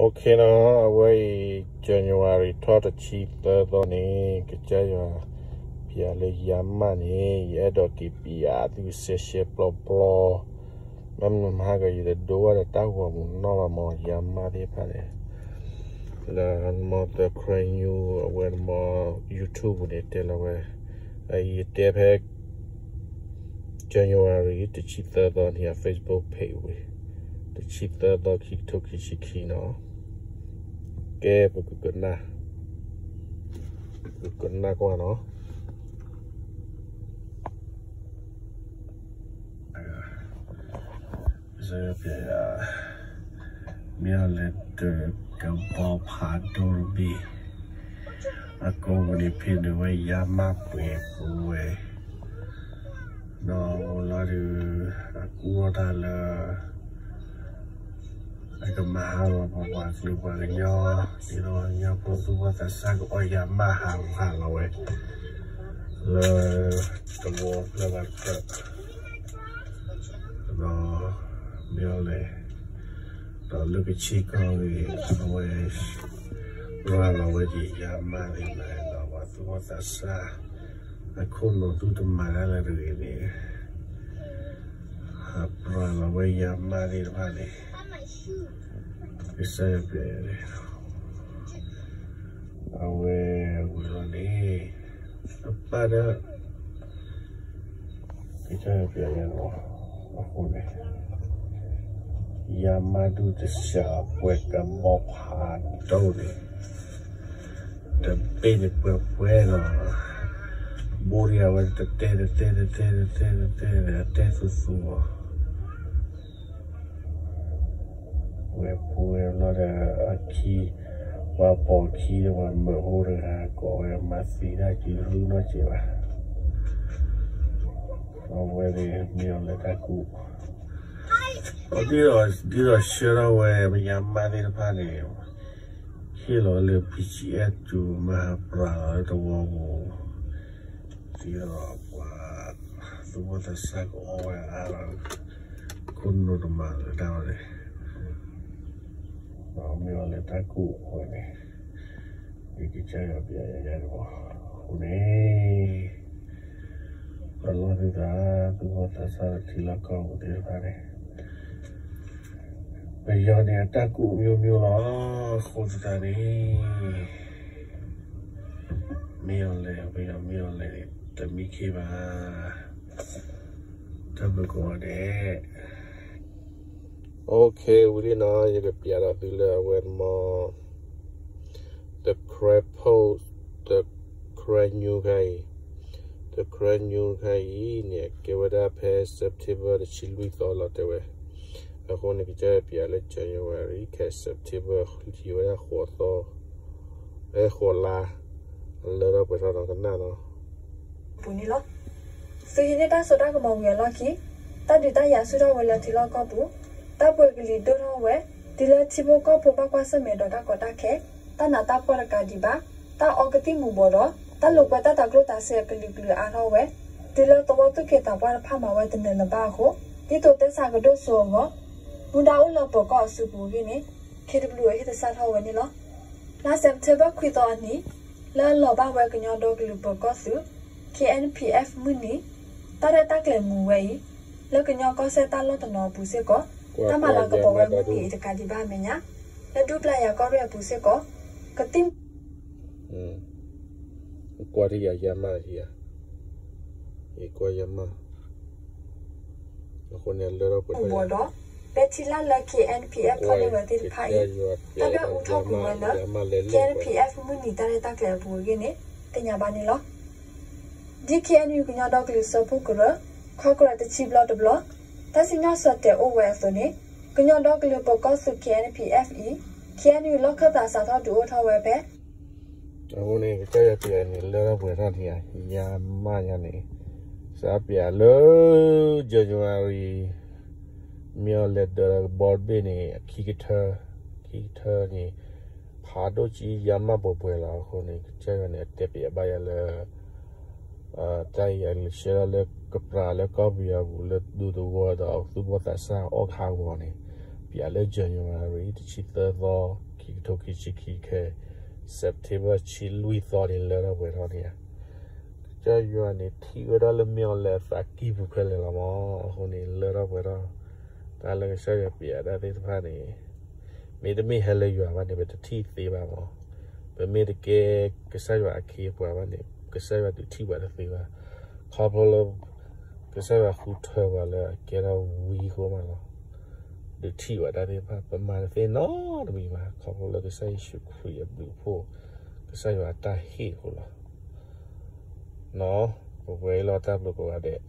Okay နီၤ, အဝဲအံၤ January ထီၣ်တဆံသၢသီန့ၣ် ကစၢ်ယွၤ ပျးလၢယါမးန့ၣ် ယအဲၣ်ဒိးက့ၤပျးသု ရှဲရှဲပျီပျီ, မ့ၢ်မဟါက ယတဒိဘၣ်ဒီးတၢ်ဂီၤမူးနီၢ်ဘၣ်မး ယါမးသ့ၣ်တဖၣ်န့ၣ် လၢမ် The Karen News အဝဲမ် YouTube ပူၤန့ၣ် တဲလီၤဝဲ, အအံၤယတဲဖဲ January တဆံသၢသီန့ၣ် အ Facebook page ဝံၤ, တဆံသၢသီ ခံကထိခံဆံခံနီၤ, ကဲ ပကကနၣ်, ပကကနၣ်ကွၢ်နီၤ. မ့ၢ်အီၤလဲၤတကဘီဖးဒိၣ်တဘ့ၣ်, အကိးပူၤန့ၣ်ဖဲန့ၣ်ဝဲယါမးပှဲၤပူၤဝဲ, ဒီးလီၤဒုး အကူၣ်ထီၣ်တၢ်လၢ အကမၤဟးဂီၤပှၤကလုာ်ပှၤကညီ, ဒ်သိးပှၤကညီဖိသူၣ်ဘီၣ်သးစၢ်ကအီၣ်ယါမးဟးဂီၤဟးဂီၤဝဲ လၢ တဝီဖျၢၣ်ဘၣ်တဖျၢၣ်, ဒီး မ့ၢ်အီၤလဲၣ်, ဒီးလၢကဆ့ကီၢ်ဂ့ၤ အဝဲ ရၤလီၤဝဲဒ်ယါမးသ့ၣ်တဖၣ်ဒီး ပှၤသူၣ်ဘီၣ်သးစၢ် အခိၣ်နူာ်သူၣ်တမၤတၢ်လၢတဂ့ၤန့ၣ် ဟးပြၤလီၤဝဲယါမးသ့ၣ်တဖၣ်န့ၣ် ကစၢ်ယွၤပျဲန့ၣ် အဝဲဝံၤလီၤန့ၣ် အပၢ်ဒီး ကစၢ်ယွၤပျဲန့ၣ်လီၤ. အဃိန့ၣ် ယါမးဒူၣ်တစှၤပှဲၤကဘီဖးဒိၣ်န့ၣ် တဘ့ၣ်န့ၣ်ပှဲၤပှဲၤလီၤ. ဘိၣ်ဒံးအဝဲတတဲတတဲတတဲတတဲတတဲန့ၣ် အတဲသူသူလီၤ. ဝဲပူၤဝဲလီၤဒီးအခံ, ပှၤပိာ်ခံဒီးပှၤမၢဖိတဂၤကိးဝဲမၤသံတၢ်ကံၤရူၢ်နီၢ်က့ဘၣ်. အဝဲန့ၣ်မ့ၢ်အီၤလၢတၢ်ကူၣ် ဒ်သိးဆှၢထီၣ်ဝဲ ပယါမးသ့ၣ်တဖၣ်န့ၣ် ဟ့ၣ်လီၤလၢ BGF တုၤမၤဟးပြၤလီၤလၢတဝီပူၤ, ဒ်သိးပှၤသူၣ်ဘီၣ်သးစၢ်ကအီၣ်ဝဲအါလီၤ, ခိၣ်နူာ်တမၤလၢတၢ်ဝဲန့ၣ်, မ့ၢ်အီၤလၢတၢ်ကူၣ်အဃိန့ၣ် ကစၢ်ယွၤပျဲယၤယၤတဘီ အဃိန့ၣ် ပလီၢ်သုသး သူၣ်ဘီၣ်သးစၢ်လၢထံလီၢ်ကီၢ်ပူၤသ့ၣ်တဖၣ်န့ၣ် ပယီၤန့ၣ် အတၢ်ကူၣ်အမျိုးမျိုးလီၤ. အဃိသတးန့ၣ် မ့ၢ်အီၤလဲၣ် ပယီၤမ့ၢ်အီၤလဲၣ်န့ၣ် တမံခ့ဘၣ်. တၢ်ဘျုးကိးဂၤဒဲး Okay ဝံၤလံနီၤ ယကပျးဒီးသုလၢအဝဲမ့ၢ် The Karen Post, The Karen News ခါအံၤ, The Karen News ခါအံၤန့ၣ် ကဲဝဲဒၣ်ဖဲ September တဆံလွံၢ်သီလီၤတဲဝဲ, အဃိန့ၣ် ကစၢ်ယွၤပျဲလၢ January ခဲ September လံဝဲဒၣ်ဃိးသီ, အဲ ဃိးလါ, လၢထီၣ်ပှဲၤထီၣ်ဒီးကနၣ်နီၤ ပူၤန့ၣ်လီၤ. သုးဟံးန့ၢ်တၢ်စိတၢ်ကမီၤဝံၤအလီၢ်ခံ တၢ်ဒုးတၢ်ယၤဆူၣ်ထီၣ်ဝဲလၢထံလီၢ်ကီၢ်ပူၤ, တၢ်ပှ့ၤကလံၤဒိၣ်ထီၣ်ဝဲ တုၤလၢထံဖိကီၢ်ဖိဘၣ်ကွၢ်ဆၢၣ်မဲာ်ဒီးတၢ်ကီတၢ်ခဲ, တၢ်နးတၢ်ဖှီၣ်တကးဒံးဘၣ်, တၢ်အီကသံၣ်မူၤဘှီးဒီး တၢ်လိာ်ကွဲတၢ်တၤကျိၣ်တၤစ့အကလုာ်ကလုာ်အါထီၣ်ဝဲ, တုၤလၢသဝီသူၣ်က့သးပှၢ်တဖၣ်မၤဝဲတနၢၤလၢၤဘၣ်အဃိ, ဒ်သိးတဲဆၢကဒိၣ်စိအဂီၢ်, မူဒါအိၣ်လၢပၢၤကီၢ်အစုပူၤအဂ့ၢ်န့ၣ် ခ့တဘျုးအဟ့ၣ်သဆၣ်ထီၣ်ဝဲန့ၣ်လီၤ. လါစဲးပထ့ဘၢၣ်ခွံသီအနံၤ, လၢအလီၤဘၣ်ဝဲကညီဒီကလုာ်ပၢၤကီၢ်သုး K N P F မုၢ်နံၤ, တၢ်ရဲၣ်တၢ်ကျဲၤမူၤဝဲအံၤ, လၢကညီကီၢ်စဲၣ်တၢ်လီၢ်တနီၤအပူၤစ့ၢ်ကီး, တၢ်မၤလၤကပီၤဝဲမုၢ်နံၤအံၤတကးဒံးဘၣ်အမဲာ်ညါ, လၢဒူပျၢ်ယၤကီၢ်ရ့ၣ်အပူၤစ့ၢ်ကီး, ကသံၣ် ကွၢ်ထံယၤယါမးထံယၤ, ယကွၢ်ယါမး, အဃိန့ၣ်လၢထီၣ်ပှဲၤထီၣ်ယၤ ဒီး ပဲထံလၢ်လၢ K N P F ထီၣ်န့ၢ်ဝဲသ့ၣ်တဖၣ်အံၤ, တၢ်ဒွဲၣ်အူထီၣ်ကွံာ်ဝဲလၢ K N P F မုၢ်နံၤတၢ်ရဲၣ်တၢ်ကျဲၤအပူၤအဂ့ၢ်န့ၣ် သ့ၣ်ညါဘၣ်န့ၣ်လီၤ. ဒ် K N U ကညီဒီကလုာ်စၢဖှိၣ်ကရၢ, ခီကရၢတဆံဘျီတဘျီ, တၢ်စံၣ်ညီၣ်ဆၢတဲာ်အိၣ်ဝဲအသိးန့ၣ်, ကညီဒီကလုာ်ပၢၤကီၢ်သုး K N P F အံၤ, K N U လီၢ်ခၢၣ်သးစးထီၣ်ဒုးအိၣ်ထီၣ်ဝဲဖဲ အဃိန့ၣ် ကစၢ်ယွၤပျဲန့ၣ် လၢထီၣ်ပှဲၤထီၣ်န့ၣ် ယါမးညါန့ၣ်, စးပျဲလၢ January မ့ၢ်အီၤလဲၤဒၢးလၢကဘီတဘ့ၣ်န့ၣ် အခံကထၢ, ခံကထၢန့ၣ် ဖးဒိၣ်ကံယါမးပှဲၤပှဲၤလီၤ. အဃိန့ၣ် ကစၢ်ယွၤန့ၣ် အတဲပျဲဘၣ်ယၤလၢ တၢ်အံၤအလံၤဆှၢထီၣ်လၢကပြၤလၢကီၢ်ပယီၤပူၤလၢဒူသဝီဒီးအသူၣ်ဘီၣ်သးစၢ်အီၣ်ခးဂီၤန့ၣ်, ပျးလၢ January တဆံသၢသီ ခံကထိခံဆံခံခဲ September တဆံလွံၢ်သီန့ၣ် လၢထီၣ်ပှဲၤထီၣ်န့ၣ်ဧါ. ကစၢ်ယွၤန့ၣ်ထံၣ်ဝဲဒၣ်လၢမ့ၢ်အီၤလၢအသးကံၢ်ပူၤခဲလၢာ်လီၤမး. အဃိန့ၣ် လၢထီၣ်ပှဲၤထီၣ် တၢ်လၢကစၢ်ယွၤပျးတၢ်သ့ၣ်တဖၣ်န့ၣ် မ့တမ့ၢ်ဟဲလၢယွၤဘၣ်န့ၣ် ပတထံၣ်သ့ဘၣ်မး. ပမ့ၢ်တကဲကစၢ်ယွၤအခ့အပှၤဘၣ်န့ၣ် ကစၢ်ယွၤဒုးထံၣ်ပှၤတသ့ဘၣ်. ခီဖျိလၢ ကစၢ်ယွၤဃုထၢပှၤလၢအကဲထီၣ်ဝံအဃိမးလီၤ. ဒုးထံၣ်ပှၤတၢ်သ့ၣ်တဖၣ် ပမၤတသ့နီတမံၤဘၣ် ခီဖျိလၢကစၢ်ယ့ၣ်ၡူးခရံာ်အဘျုးအဖှိၣ် ကစၢ်ယွၤအတၢ်ဟ့ၣ်အဃိလီၤ. ပဝဲအံၤလီၤတၢ်ဘျုးကိးဂၤဒဲး